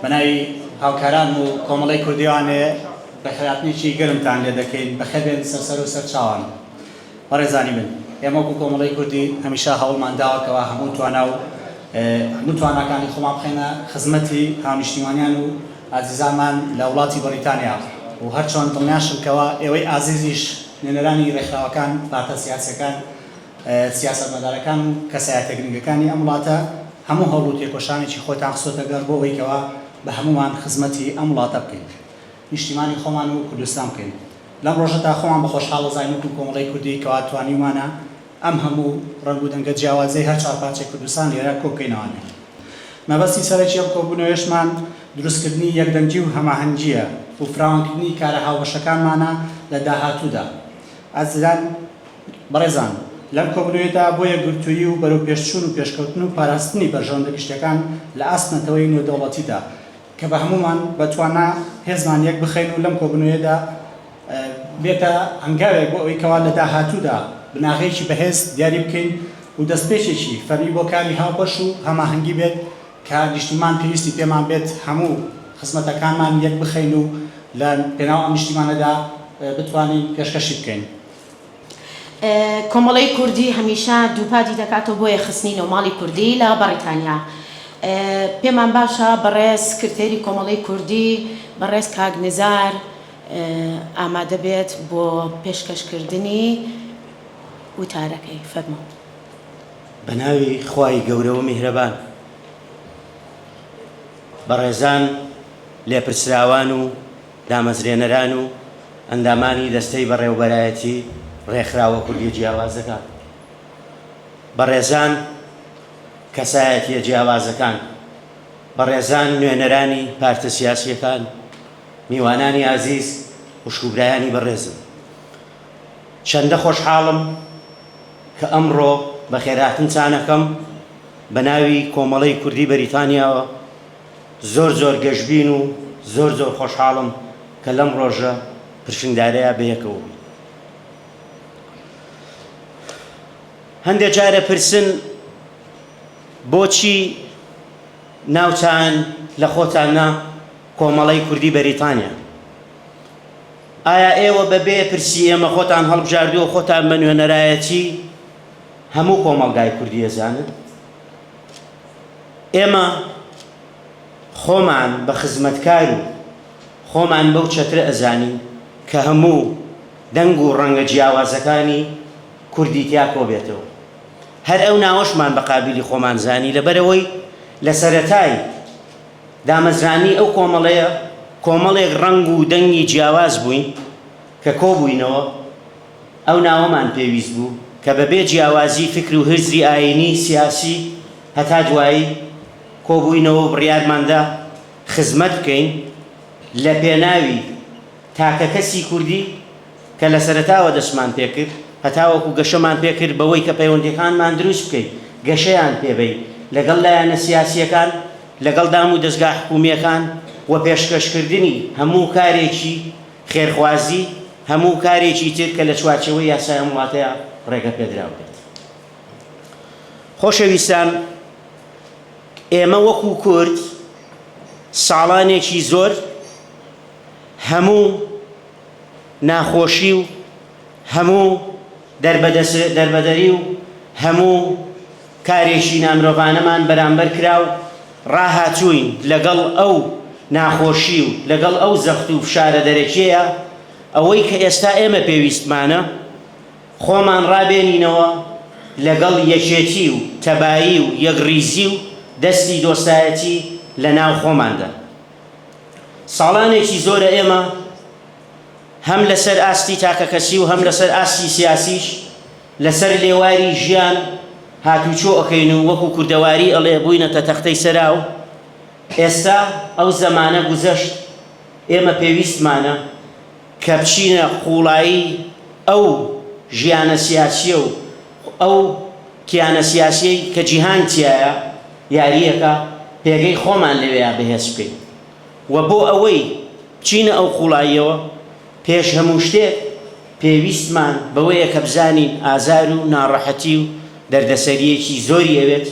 بەناوی هاوکارانم و کۆمەڵەی کوردیوانێ بەخێرهاتنێکی گەرمتان لێ دەکەین، بەخێر بێن سەر سەر و سەر چاوان. بەڕێزانی من، ئێمە وەکو کۆمەڵەی کوردی هەمیشە هەوڵمان داوە کەوا هەموو توانا و هەموو تواناکانی خۆمان بخەینە خزمەتی هاونیشتیمانیان و ئازیزانمان لە وڵاتی بەڕیتانیا و هەرچۆن دڵنیاشم کەوا ئێوەی ئازیزیش نوێنەرانی ڕێکخراوەکان، پارتە سیاسیەکان، سیاسەتمەدارەکان و کەسایەتە گرنگەکانی ئەم وڵاتە هەموو هەوڵ و تێکۆشانێکی خۆتان خستۆتە گەڕ بۆ ئەوەی کەوا بە هەموومان خزمەتی ئەم وڵاتە بکەین. نیشتیمانی خۆمان و کوردستان بکەین. لەم ڕۆژەدا خۆمان بە خۆشحاڵ ئەزانین وەکو کۆمەڵەی کوردی کەوا توانیومانە ئەم هەموو ڕەنگ و دەنگە جیاوازەی هەر چوارپارچەی کوردستان لێرە کۆبکەینەوانێ. مەبەستی سەرەکی ئەم کۆبوونەوەیەشمان دروستکردنی یەکدەنگی و هەماهەنگییە و فراوانکردنی کارە هاوبەشەکانمانە لە داهاتوودا. ئازیزان، بەڕێزان، لەم کۆبوونەوەیەدا بۆ یەکگرتوویی و بەرەوپێشچوون و پێشکەوتن و پاراستنی بەرژەوەندە گشتیەکان لە ئاست نەتەوەیی و نێودەوڵەتیدا کە بە هەموومان بە توانا هێزمان یەک بخەین و لەم کۆبوونەوەیەدا بێتە هەنگاوێک بۆ ئەوەی کەوا لە داهاتوودا بناغەیەکی بەهێز دیاری بکەین و دەستپێکێکی فەرمی بۆ کاری هاوبەش و هەماهەنگی بێت کە نیشتیمان پێویستی پێمان بێت هەموو خزمەتەکانمان یەک بخەین و لە پێناو ئەم نیشتیمانەدا بتوانین پێشکەشی بکەین. کۆمەڵەی کوردی هەمیشە دووپاتی دەکاتەوە بۆ یەکخستنی نێوماڵی کوردی لە بەڕیتانیا. پێمان باشە بەڕێز سکرتێری کۆمەڵەی کوردی بەڕێز کاک نزار ئامادە بێت بۆ پێشکەشکردنی وتارەکەی. فەرموو. بەناوی خوای گەورە و میهرەبان. بەڕێزان لێپرسراوان و دامەزرێنەران و ئەندامانی دەستەی بەڕێوەبەرایەتی ڕێکخراوە کوردیە جیاوازەکان، بەڕێزان کەسایەتیە جیاوازەکان، بەڕێزان نوێنەرانی پارتە سیاسیەکان، میوانانی ئازیز، خوشک و برایانی بەڕێزم. چەندە خۆشحاڵم کە ئەمڕۆ بەخێرهاتنتان ئەکەم بە ناوی کۆمەڵەی کوردی بەریتانیاوە، زۆر زۆر گەشبین و زۆر زۆر خۆشحاڵم کە لەم ڕۆژە پرشنگدارەیا بەیەکەوە بووین. هەندێ جار ئەپرسن بۆچی ناوتان لە خۆتان نا کۆمەڵەی کوردی بەریتانیا؟ ئایا ئێوە بە بێ پرسی ئێمە خۆتان هەڵبژاردووە خۆتان بە نوێنەرایەتی هەموو کۆمەڵگای کوردی ئەزانن؟ ئێمە خۆمان بە خزمەتکار و خۆمان بەو چەترە ئەزانین کە هەموو دەنگ و ڕەنگە جیاوازەکانی کوردی تیا کۆبێتەوە. هەر ئەو ناوەشمان بە قابیلی خۆمان زانی لەبەرئەوەی لە سەرەتای دامەزرانی ئەو کۆمەڵەیە کۆمەڵێک ڕەنگ و دەنگی جیاواز بووین کە کۆبووینەوە ئەو ناوەمان پێویست بوو کە بە بێ جیاوازی فکر و هزری ئایینی، سیاسی هەتا دوایی کۆبووینەوە و بڕیارمان دا خزمەت بکەین لە پێناوی تاکەکەسی کوردی کە لە سەرەتاوە دەستمان پێکرد هەتاوەکو گەشەمان پێکرد بەوەی کە پەیوەندیەکانمان دروست بکەین گەشەیان پێبەین لەگەڵ لایەنە سیاسیەکان لەگەڵ دام و دەزگا حکومیەکان و پێشکەشکردنی هەموو کارێکی خێرخوازی هەموو کارێکی تر کە لە چوارچێوەی یاسای ئەم وڵاتەیا ڕێگە پێدراو بێت. خۆشەویستان ئێمە وەکو کورد ساڵانێکی زۆر هەموو ناخۆشی و هەموو دەربەدەری و هەموو کارێکی نامرۆڤانەمان بەرامبەر کرا و ڕاهاتووین لەگەڵ ئەو ناخۆشی و لەگەڵ ئەو زەخت و فشارە دەرەکیەیە، ئەوەی کە ئێستا ئێمە پێویستمانە خۆمان ڕابێنینەوە لەگەڵ یەکێتی و تەبایی و یەکڕیزی و دەستی دۆستایەتی لەناو خۆماندا. ساڵانێکی زۆرە ئێمە هەم لەسەر ئاستی تاکەکەسی و هەم لەسەر ئاستی سیاسیش لەسەر لێواری ژیان هاتوچۆ ئەکەین و وەکو کوردەواری ئەڵێ بووینەتە تەختەی سەراو، ئێستا ئەو زەمانە گوزەشت ئێمە پێویستمانە کە بچینە قوڵایی ئەو ژیانە سیاسیە و ئەو کیانە سیاسیەی کە جیهان تیایا یاریەکا پێگەی خۆمان لەوێیا بەهێز بکەین و بۆ ئەوەی بچینە ئەو قوڵاییەوە پێش هەموو شتێک پێویستمان بەوەیە کە بزانین ئازار و ناڕەحەتی و دەردەسەرییەکی زۆری ئەوێت،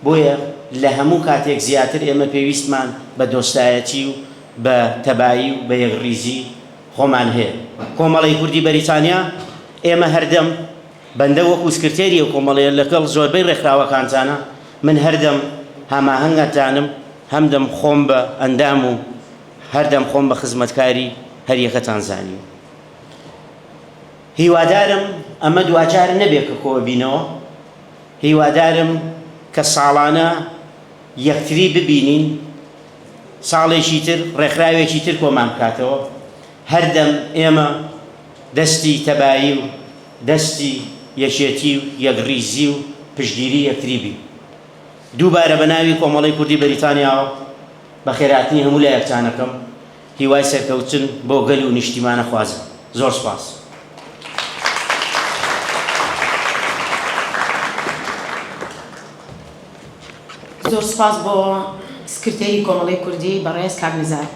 بۆیە. لە هەموو کاتێک زیاتر ئێمە پێویستمان بە دۆستایەتی و بە تەبایی و بە یەکڕیزی خۆمان هەیە. کۆمەڵەی کوردی بەریتانیا، ئێمە هەردەم، بەندە وەکو سکرتێری ئەو کۆمەڵەیە لەگەڵ زۆربەی ڕێکخراوەکانتانا، من هەردەم هاماهەنگتانم، هەمدەم خۆم بە ئەندام و هەردەم خۆم بە خزمەتکاری هەریەکەتان زانیوە. هیوادارم ئەمە دواجار نەبێ کە کۆببینەوە، هیوادارم کە ساڵانە یەکتری ببینین، ساڵێکی تر ڕێکخراوێکی تر کۆمان بکاتەوە، هەردەم ئێمە دەستی تەبایی و دەستی یەکێتی و یەکڕیزی و پشتگیری یەکتری بین. دووبارە بە ناوی کۆمەڵەی کوردی بەریتانیاوە بەخێرهاتنی هەموو لایەکتان ئەکەم. هیوای سەرکەوتن بۆ گەل و نیشتیمان ئەخوازم. زۆر سوپاس. زۆر سوپاس بۆ سکرتێری کۆمەڵەی کوردی بەڕێز کاک نزار.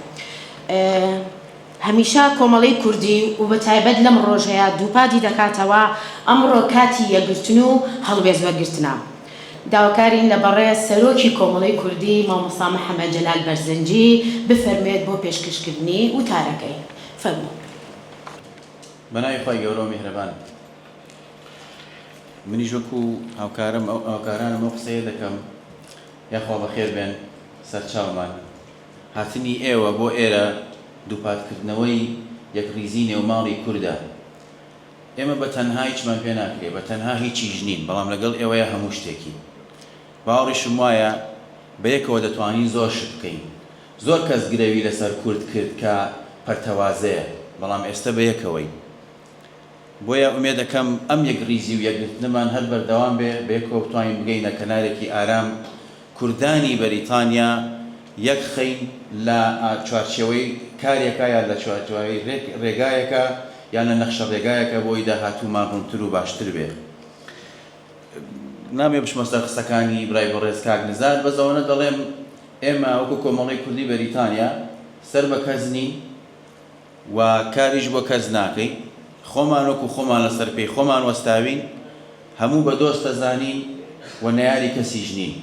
هەمیشە کۆمەڵەی کوردی و بە تایبەت لەم ڕۆژەیا دووپاتی دەکاتەوە ئەمڕۆ کاتی یەکگرتن و هەڵوێست وەرگرتنە. داواکارین لە بەڕێز سەرۆکی کۆمەڵەی کوردی مامۆستا محەمەد جەلال بەرزنجی بفەرموێت بۆ پێشکەشکردنی وتارەکەی. فەرموو. بەناوی خوای گەورە و میهرەبان. منیش وەکو هاوکارم ئەو هاوکارانم ئەو قسەیە دەکەم یاخوا بەخێر بێن سەرچاومان. هاتنی ئێوە بۆ ئێرە دووپاتکردنەوەی یەکڕیزی نێوماڵی کوردە. ئێمە بە تەنها هیچمان پێ ناکرێ، بە تەنها هیچیش نین، بەڵام لەگەڵ ئێوەیا هەموو شتێکین. باوەڕیشم وایە بە یەکەوە دەتوانین زۆر شت بکەین. زۆر کەس گرەوی لەسەر کورد کرد کە پەرتەوازەیە، بەڵام ئێستە بە یەکەوەین. بۆیە ئومێدەکەم ئەم یەکڕیزی و یەکگرتنەمان هەر بەردەوام بێ، بەیەکەوە بتوانین بگەینە کەنارێکی ئارام، کوردانی بەریتانیا یەک خەین لە چوارچێوەی کارێکا یان لە چوارچێوەی رێگایەکا یان لە نەخشە رێگایەکا بۆی داهاتوومان روونتر و باشتر بێ. نامەوێ بچمە سەر قسەکانی برای بەڕێز کاک نزار، بەس ئەوەنە دەڵێم ئێمە وەکو کۆمەڵەی کوردی بەریتانیا سەر بە کەس نین و کاریش بۆ کەس ناکەین، خۆمان وەکو خۆمان لەسەر پێی خۆمان وەستاوین، هەموو بە دۆست دەزانین و نەیاری کەسیش نین.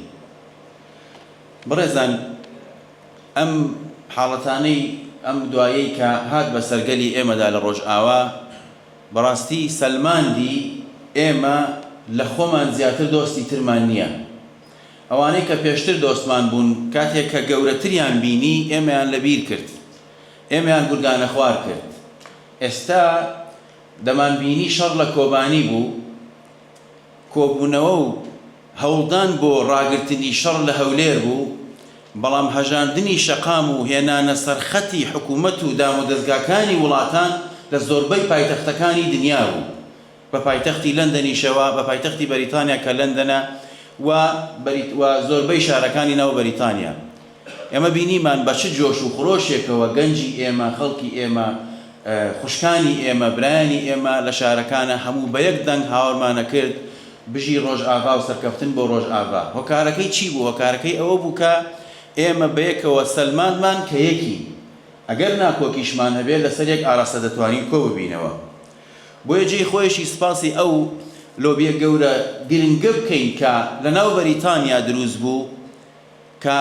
بەڕێزان ئەم حاڵەتانەی ئەم دوایەی کە هات بەسەر گەلی ئێمەدا لە ڕۆژئاوا بەڕاستی سەلماندی ئێمە لە خۆمان زیاتر دۆستی ترمان نییە. ئەوانەی کە پێشتر دۆستمان بوون کاتێک کە گەورەتریان بینی ئێمەیان لەبیر کرد. ئێمەیان گورگانەخوار کرد. ئێستا دەمانبینی شەڕ لە کۆبانی بوو، کۆبوونەوە و هەوڵدان بۆ ڕاگرتنی شەڕ لە هەولێر بوو، بەڵام هەژاندنی شەقام و هێنانە سەرخەتی حکوومەت و دامودەزگاکانی وڵاتان لە زۆربەی پایتەختەکانی دنیا بوو. بە پایتەختی لەندەنیشەوە، بە پایتەختی بەریتانیا کە لەندەنە و و زۆربەی شارەکانی ناو بەریتانیا. ئێمە بینیمان بە چ جۆش و خرۆشێکەوە گەنجی ئێمە، خەڵکی ئێمە، خوشکانی ئێمە، برایانی ئێمە لە شارەکانا هەموو بە یەک دەنگ هاوارمان ئەکرد بژی ڕۆژئاڤا و سەرکەفتن بۆ ڕۆژئاڤا. هۆکارەکەی چی بوو؟ هۆکارەکەی ئەوە بوو کە ئێمە بەیەکەوە سەلماندمان کە یەکین. ئەگەر ناکۆکیشمان هەبێ لەسەر یەک ئاراستە دەتوانین کۆ ببینەوە. بۆیە جێی خۆیشی سپاسی ئەو لۆبیە گەورە گرنگە بکەین کە لە ناو بەریتانیا دروست بوو کە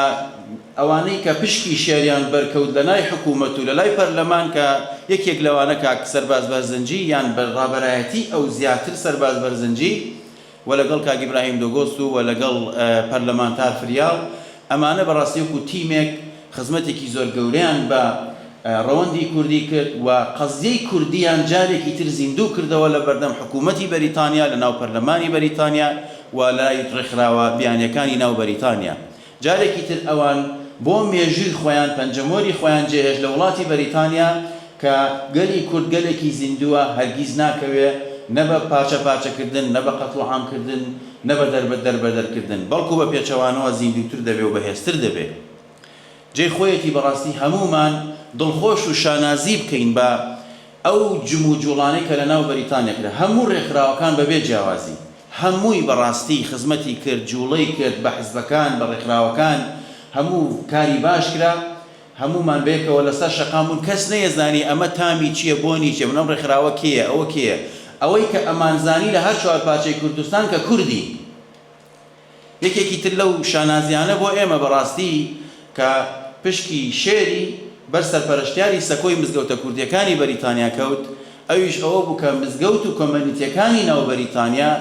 ئەوانەی کە پشکی شێریان بەرکەوت لە لای حکوومەت و لە لای پەرلەمان کە یەکێک لەوانە کاک سەرباز بەرزنجی یان بە ڕابەرایەتی ئەو زیاتر سەرباز بەرزنجی و لەگەڵ کاک ئیبراهیم دۆگۆس و لەگەڵ پەرلەمانتار فریاڵ ئەمانە بەڕاستی وەکو تیمێک خزمەتێکی زۆر گەورەیان بە ڕەوەندی کوردی کرد و قەزیەی کوردیان جارێکی تر زیندوو کردەوە لە بەردەم حکوومەتی بەریتانیا لە ناو پەرلەمانی بەریتانیا و لای ڕێکخراوە بیانیەکانی ناو بەریتانیا. جارێکی تر ئەوان بۆ مێژووی خۆیان پەنجەمۆری خۆیان جێهێشت لە وڵاتی بەریتانیا کە گەلی کورد گەلێکی زیندووە هەرگیز ناکەوێ نە بە پارچە پارچە کردن نە بە قەتڵوعام کردن نە بە دەربەدەر کردن بەڵکو بە پێچەوانەوە زیندووتر دەبێ و بەهێزتر دەبێ. جێی خۆیەتی بەڕاستی هەموومان دڵخۆش و شانازی بکەین بە ئەو جموجوڵانەی کە لەناو بەریتانیا کرا، هەموو ڕێکخراوەکان بەبێ جیاوازی، هەمووی بەڕاستی خزمەتی کرد، جوڵەی کرد بە حزبەکان، بە ڕێکخراوەکان، هەموو کاری باش کرا، هەموومان بەیەکەوە لەسەر شەقام بوون، کەس نەیەزانی ئەمە تامی چییە، بۆنی چییە، ئەم ڕێکخراوە کێیە، ئەوە کێیە، ئەوەی کە ئەمانزانی لە هەر چوارپارچەی کوردستان کە کوردین. یەکێکی تر لەو شانازیانە بۆ ئێمە بەڕاستی کە پشکی شێری بەر سەرپەرشتیاری سەکۆی مزگەوتە کوردیەکانی بەریتانیا کەوت، ئەویش ئەوە بوو کە مزگەوت و کۆمەنیتیەکانی ناو بەریتانیا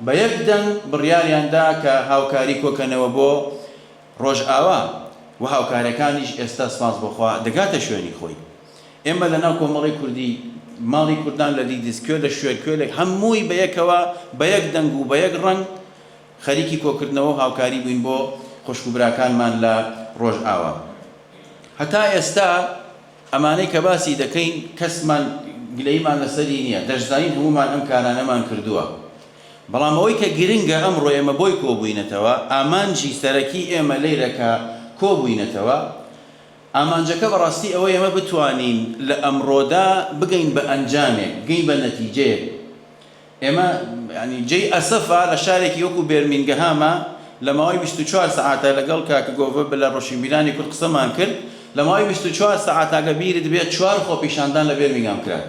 بە یەک دەنگ بڕیاریان دا کە هاوکاری کۆکەنەوە بۆ ڕۆژئاوا و هاوکاریەکانیش ئێستا سپاس بۆ خوا دەگاتە شوێنی خۆی. ئێمە لە ناو کۆمەڵەی کوردی ماڵی کوردان لە لیدز کوێ لە شوێن کوێ لە هەمووی بە یەکەوە بە یەک دەنگ و بە یەک ڕەنگ خەریکی کۆکردنەوە و هاوکاری بووین بۆ خوشک و براکانمان لە ڕۆژئاوا. هەتا ئێستا ئەمانەی کە باسی دەکەین کەسمان گلەییمان لەسەری نییە، دەشزانین هەموومان ئەم کارانەمان کردووە. بەڵام ئەوەی کە گرنگە ئەمڕۆ ئێمە بۆی کۆبووینەتەوە، ئامانجی سەرەکی ئێمە لەیرە کە کۆبووینەتەوە، ئامانجەکە بەڕاستی ئەوەیە ئێمە بتوانین لە ئەمڕۆدا بگەین بە ئەنجامێک، بگەین بە نەتیجەیەک. ئێمە یانی جێی ئەسەفە لە شارێکی وەکو بێرمینگهاما لە ماوەی 24 سەعاتا لەگەڵ کاک گۆڤە لە ڕۆشنبیرانی کورد قسەمان کرد لە ماوەی 24 سەعاتا گە بیرت بێت چوار خۆپیشاندان لە بێرمینگهام کرا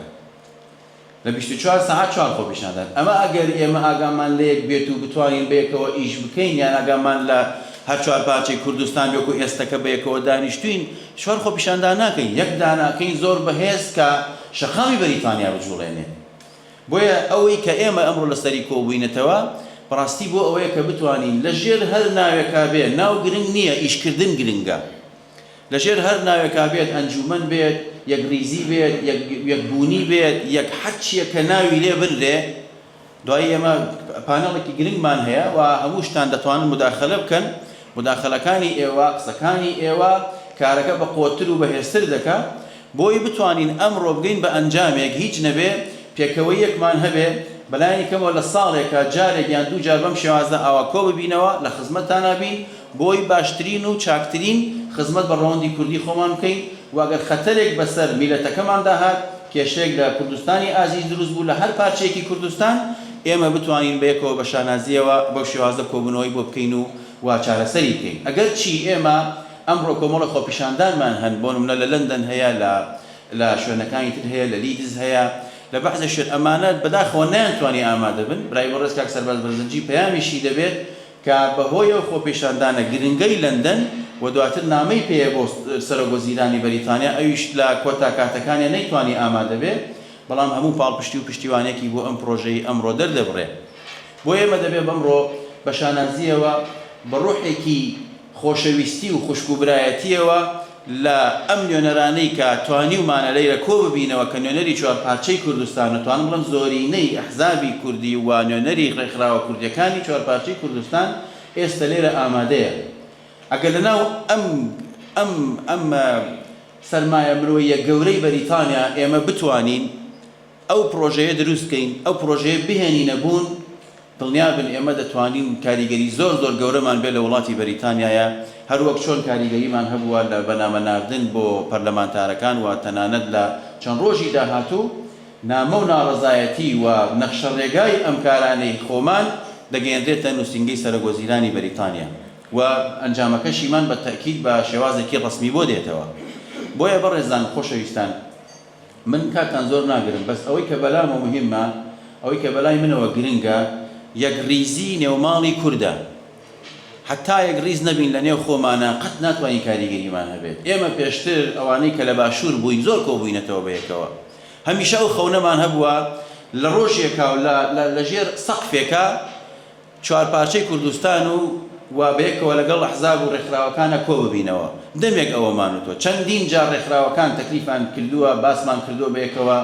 لە 24 سەعات چوار خۆپیشاندان ئەمە ئەگەر ئێمە ئاگامان لەیەک بێت و بتوانین بەیەکەوە ئیش بکەین یان ئاگامان لە هەر چوار پارچەی کوردستان بێ وەکو ئێستەکە بەیەکەوە دانیشتوین چوار خۆپیشاندان ناکەین یەک داناکەین زۆر بەهێز کە شەقامی بەریتانیا بجوڵێنێ. بۆیە ئەوەی کە ئێمە ئەمڕۆ لەسەری کۆبووینەتەوە، بەڕاستی بۆ ئەوەیە کە بتوانین لە ژێر هەر ناوێکا بێ، ناو گرنگ نییە، ئیشکردن گرنگە. لە ژێر هەر ناوێکا بێت، ئەنجوومەن بێت، یەکڕیزی بێت، یەک یەکبوونی بێت، یەک هەرچییەک کە ناوی لێ بنرێ، دوایی ئێمە پانێڵێکی گرنگمان هەیە و هەمووشتان دەتوانن موداخەلە بکەن، موداخەلەکانی ئێوە، قسەکانی ئێوە کارەکە بە قوەتتر و بەهێزتر دەکا. بۆی بتوانین ئەمڕۆ بگەین بە ئەنجامێک هیچ نەبێ پێکەوەییەکمان هەبێ، بەلایەنی کەمەوە لە ساڵێکا جارێک یان دووجار بەم شێوازە ئاوا کۆببینەوە لە خزمەتتانا بین بۆی باشترین و چاکترین خزمەت بە ڕەوەندی کوردی خۆمان بکەین و ئەگەر خەتەرێک بەسەر میللەتەکەماندا هات کێشەیەک لە کوردستانی ئازیز دروست بوو لە هەر پارچەیەکی کوردستان ئێمە بتوانین بەیەکەوە بە شانازییەوە بەو شێوازە کۆبوونەوەی بۆ بکەین و و چارەسەری بکەین ئەگەرچی ئێمە ئەمڕۆ کۆمەڵە خۆپیشاندانمان هەن، بۆ نمونە لە لەندەن هەیە، لە لە شوێنەکانی تر هەیە، لە لیدز هەیە، لە بەعزێ شوێن، ئەمانە بەداخەوە نەیانتوانی ئامادە بن، برای بەڕێز کاک سەرباز بەرزنجی پەیامیشی دەبێت کە بە هۆی ئەو خۆپیشاندانە گرنگەی لەندەن و دواتر نامەی پێیە بۆ سەرۆک وەزیرانی بەریتانیا ئەویش لە کۆتا کاتەکانیا نەیتوانی ئامادە بێ، بەڵام هەموو پاڵپشتی و پشتیوانیەکی بۆ ئەم پرۆژەی ئەمڕۆ دەردەبڕێ. بۆ ئێمە دەبێ بەمڕۆ بە شانازییەوە بە ڕۆحێکی خۆشەویستی و خوشک و برایەتییەوە لە ئەم نوێنەرانەی کە توانیومانە لەیرە کۆ ببینەوە کە نوێنەری چوارپارچەی کوردستان و توانم بڵێم زۆرینەی ئەحزابی کوردی و نوێنەری ڕێکخراوە کوردیەکانی چوارپارچەی کوردستان ئێستە لێرە ئامادەیە ئەگەر لە ناو ئەم ئەم ئەم سەرمایە مرۆییە گەورەی بەریتانیا ئێمە بتوانین ئەو پڕۆژەیە دروست بکەین، ئەو پڕۆژەیە بهێنینە بوون، دڵنیابن ئێمە دەتوانین کاریگەری زۆر زۆر گەورەمان بێت لە وڵاتی بەریتانیایا، هەروەک چۆن کاریگەریمان هەبووە لە بە نامە ناردن بۆ پەرلەمانتارەکان و تەنانەت لە چەند ڕۆژی داهاتوو نامە و ناڕەزایەتی و نەخشەڕێگای ئەم کارانەی خۆمان دەگەیەنرێتە نووسینگەی سەرۆکوەزیرانی بەریتانیا و ئەنجامەکەشیمان بە تەئکید بە شێوازێکی ڕەسمی بۆ دێتەوە. بۆیە بەڕێزان خۆشەویستان، من کاتتان زۆر ناگرم بەس ئەوەی کە بەلامەوە مهمە ئەوەی کە بەلای منەوە گرنگە یەکڕیزی نێوماڵی کوردە هەتا یەکڕیز نەبین لە نێو خۆمانا قەت ناتوانین کاریگەریمان هەبێت ئێمە پێشتر ئەوانەی کە لە باشوور بووین زۆر کۆبووینەتەوە بەیەکەوە هەمیشە ئەو خەونەمان هەبووە لە ڕۆژێکا و لە لە ژێر سەقفێکا چوارپارچەی کوردستان و و بەیەکەوە لەگەڵ ئەحزاب و ڕێکخراوەکانا کۆببینەوە. دەمێک ئەوەمان وتوە. چەندین جار ڕێکخراوەکان تەکلیفان کردووە، باسمان کردووە بەیەکەوە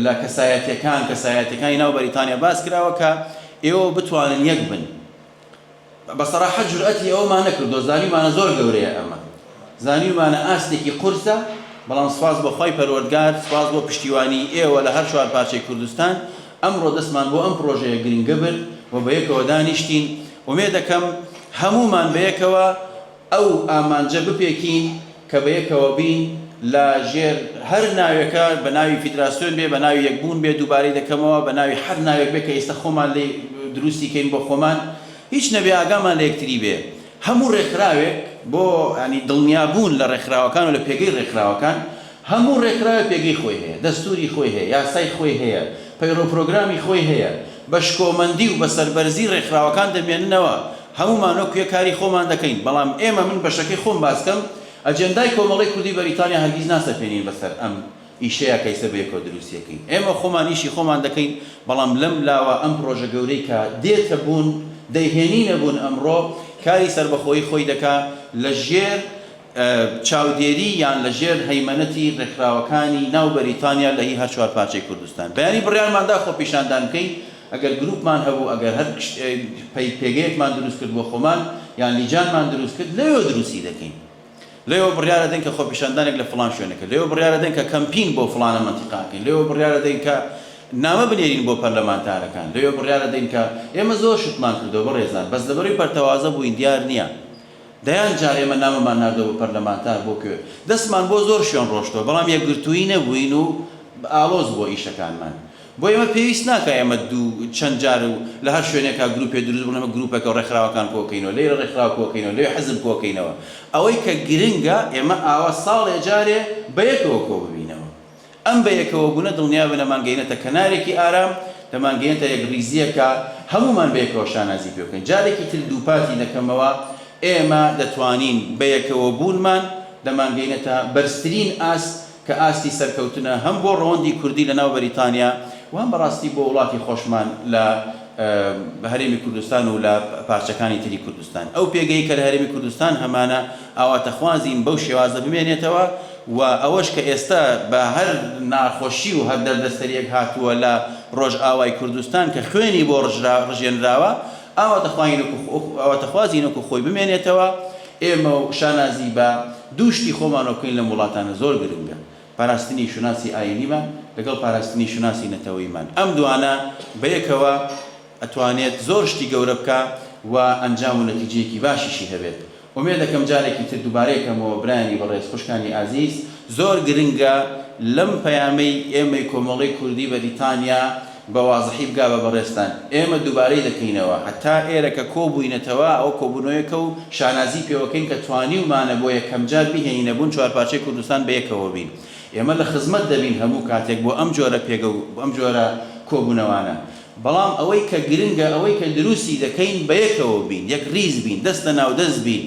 لە کەسایەتیەکان، کەسایەتیەکانی ناو بەریتانیا باس کراوە کە ئێوە بتوانن یەک بن. بە سەراحەت جورئەتی ئەوەمان نەکردووە، زانیومانە زۆر گەورەیە ئەمە. زانیومانە ئاستێکی قورسە، بەڵام سوپاس بۆ خوای پەروەردگار، سوپاس بۆ پشتیوانیی ئێوە لە هەر چوار پارچەی کوردستان، ئەمڕۆ دەستمان بۆ ئەم پڕۆژەیە گرنگە برد و بەیەکەوە دانیشتین، ئومێدەکەم هەموومان بەیەکەوە ئەو ئامانجە بپێکین کە بەیەکەوە بین لە ژێر هەر ناوێکە، بە ناوی فیدراسیۆن بێ، بە ناوی یەکبوون بێ، دووبارەی دەکەمەوە، بە ناوی هەر ناوێک بێ کە ئێستا خۆمان لێی دروستی کەین بۆ خۆمان، هیچ نەبێ ئاگامان لە یەکتری بێ. هەموو ڕێکخراوێک بۆ یانی دڵنیابوون لە ڕێکخراوەکان و لە پێگەی ڕێکخراوەکان، هەموو ڕێکخراوێک پێگەی خۆی هەیە، دەستووری خۆی هەیە، یاسای خۆی هەیە، پەیڕەو پرۆگرامی خۆی هەیە، بە شکۆمەندی و بە سەربەرزی ڕێکخراوەکان دەمێننەوە. هەموومان وەکو یەک کاری خۆمان دەکەین، بەڵام ئێمە من بەشەکەی خۆم باس کەم، ئەجێندای کۆمەڵەی کوردی بەریتانیا هەرگیز ناسەپێنین بەسەر ئەم ئیشەیا کە ئیستا بەیەکەوە دروستی ئەکەین. ئێمە خۆمان ئیشی خۆمان دەکەین، بەڵام لەم لاوە ئەم پرۆژە گەورەی کە دێتە بوون، دەیهێنینە بوون ئەمڕۆ، کاری سەربەخۆیی خۆی دەکا لە ژێر چاودێری یان لە ژێر هەیمەنەتی ڕێکخراوەکانی ناو بەریتانیا لە هی هەر چوارپارچەی کوردستان. بەیانی بڕیارمان دا خۆپیشاندان بکەین، ئەگەر گروپمان هەبوو، ئەگەر هەر پێگەیەکمان دروست کرد بۆ خۆمان یان لیجانمان دروست کرد، لەوێوە دروستی دەکەین. لەوێوە بڕیار ئەدەین کە خۆپیشاندانێک لە فڵان شوێن ئەکەین، لەوێوە بڕیار ئەدەین کە کەمپین بۆ فڵانە مەنتیقە ئەکەین، لەوێوە بڕیار ئەدەین کە نامە بنێرین بۆ پەرلەمانتارەکان، لەوێوە بڕیار ئەدەین کە ئێمە زۆر شتمان کردووە بەڕێزان، بەس لەبەرەوەی پەرتەوازە بووین دیار نییە. دەیان جار ئێمە نامەمان ناردووە بۆ پەرلەمانتار بۆ کوێ، دەستمان بۆ زۆر شوێن ڕۆشتووە، بەڵام یەکگرتوویی نەبووین و ئاڵۆز بووە ئیشەکانمان. بۆ ئێمە پێویست ناکا ئێمە دوو چەند جار و لە هەر شوێنێکا گروپێ دروست بڵێن ئێمە گروپێکە و ڕێکخراوەکان کۆکەینەوە، لێرە ڕێکخراو کۆکەینەوە، لەوێ حزب کۆکەینەوە. ئەوەی کە گرنگە ئێمە ئاوا ساڵێ جارێ بەیەکەوە کۆببینەوە. ئەم بەیەکەوەبوونە دڵنیابن ئەمانگەینێتە کەنارێکی ئارام، دەمانگەیەنێتە یەکڕیزییەک کە هەموومان بەیەکەوە شانازی پێ بکەین. جارێکی تر دووپاتی دەکەمەوە ئێمە دەتوانین بەیەکەوەبوونمان دەمانگەینێتە بەرزترین ئاست کە ئاستی سەرکەوتنە هەم بۆ ڕەوەندی کوردی لە ناو بەریتانیا و هەم بەڕاستی بۆ وڵاتی خۆشمان لە هەرێمی کوردستان و لە پارچەکانی تری کوردستان. ئەو پێگەی کە لە هەرێمی کوردستان هەمانە ئاواتەخوازین بەو شێوازە بمێنێتەوە و ئەوەش کە ئێستا بە هەر ناخۆشی و هەر دەردەسەریەک هاتووە لە ڕۆژئاوای کوردستان کە خوێنی بۆ ڕژێنراوە ئاواتەخوازین وەکو خۆی بمێنێتەوە. ئێمە و شانازی بە دوو شتی خۆمانەوە بکەین لەم وڵاتانە زۆر گرنگە، پاراستنی شوناسی ئایینیمان لەگەڵ پاراستنی شوناسی نەتەوەییمان. ئەم دوانە بەیەکەوە ئەتوانێت زۆر شتی گەورە بکا و ئەنجام و نەتیجەیەکی باشیشی هەبێت. ئومێدەکەم جارێکی تر دووبارەی کەمەوە برایانی بەڕێز خوشکانی ئازیز زۆر گرنگە لەم پەیامەی ئێمەی کۆمەڵەی کوردی بەریتانیا بە وازحی بگا بە بەڕێزتان ئێمە دووبارەی دەکەینەوە هەتا ئێرە کە کۆبووینەتەوە ئەوە کۆبوونەوەیەکە و شانازی پێوەکەین کە توانیومانە بۆ یەکەمجار بیهێنینە بوون چوارپارچەی کوردستان بەیەکەوە بین ئێمە لە خزمەت دەبین هەموو کاتێک بۆ ئەم جۆرە پێگە و ئەم جۆرە کۆبوونەوانە بەڵام ئەوەی کە گرنگە ئەوەی کە دروستی دەکەین بەیەکەوە بین، یەک ڕیز بین، دەست لە ناو دەست بین،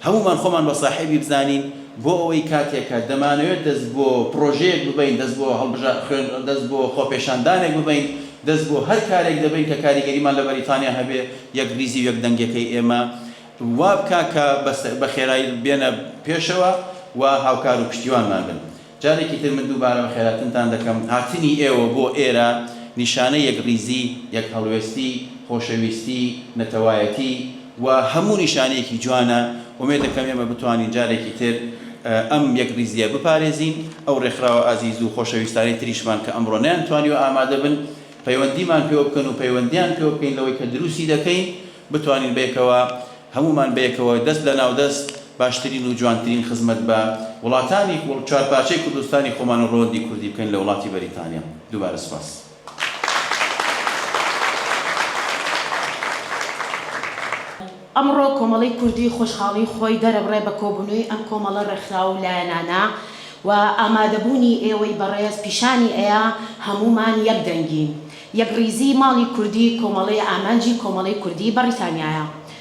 هەموومان خۆمان بە ساحێبی بزانین بۆ ئەوەی کاتێک کە دەمانەوێت دەست بۆ پڕۆژەیەک ببەین، دەست بۆ هەڵبژا خوێن دەست بۆ خۆپێشاندانێک ببەین، دەست بۆ هەر کارێک دەبەین کە کاریگەریمان لە بەریتانیا هەبێ، یەک ڕیزی و یەک دەنگیەکەی ئێمە وا بکا کە بە خێرایی بێنە پێشەوە و هاوکار و پشتیوانمان بن. جارێکی تر من دووبارە بەخێرهاتنتان دەکەم، هاتنی ئێوە بۆ ئێرە نیشانەی یەکڕیزی، یەکهەڵوێستی، خۆشەویستی، نەتەوایەتی و هەموو نیشانەیەکی جوانە، ئومێد دەکەم ئێمە بتوانین جارێکی تر ئەم یەکڕیزییە بپارێزین، ئەو ڕێکخراوە ئازیز و خۆشەویستانەی تریشمان کە ئەمڕۆ نەیانتوانیوە ئامادە بن، پەیوەندیمان پێوە بکەن و پەیوەندیان پێوە بکەین لەوەی کە دروستی دەکەین، بتوانین بەیەکەوە هەموومان بەیەکەوە دەست لە ناو دەست باشترین و جوانترین خزمەت بە وڵاتانی چوارپارچەی کوردستانی خۆمان و ڕەوەندی کوردی بکەین لە وڵاتی بەریتانیا. دووبارە سوپاس. ئەمڕۆ کۆمەڵەی کوردی خۆشحاڵی خۆی دەرەبڕێ بە کۆبوونەوەی ئەم کۆمەڵە ڕێکخراو و لایەنانە و ئامادەبوونی ئێوەی بەڕێز پیشانی ئەیا هەموومان یەک دەنگین. یەکڕیزی ماڵی کوردی کۆمەڵەی ئامانجی کۆمەڵەی کوردی بەڕیتانیایە.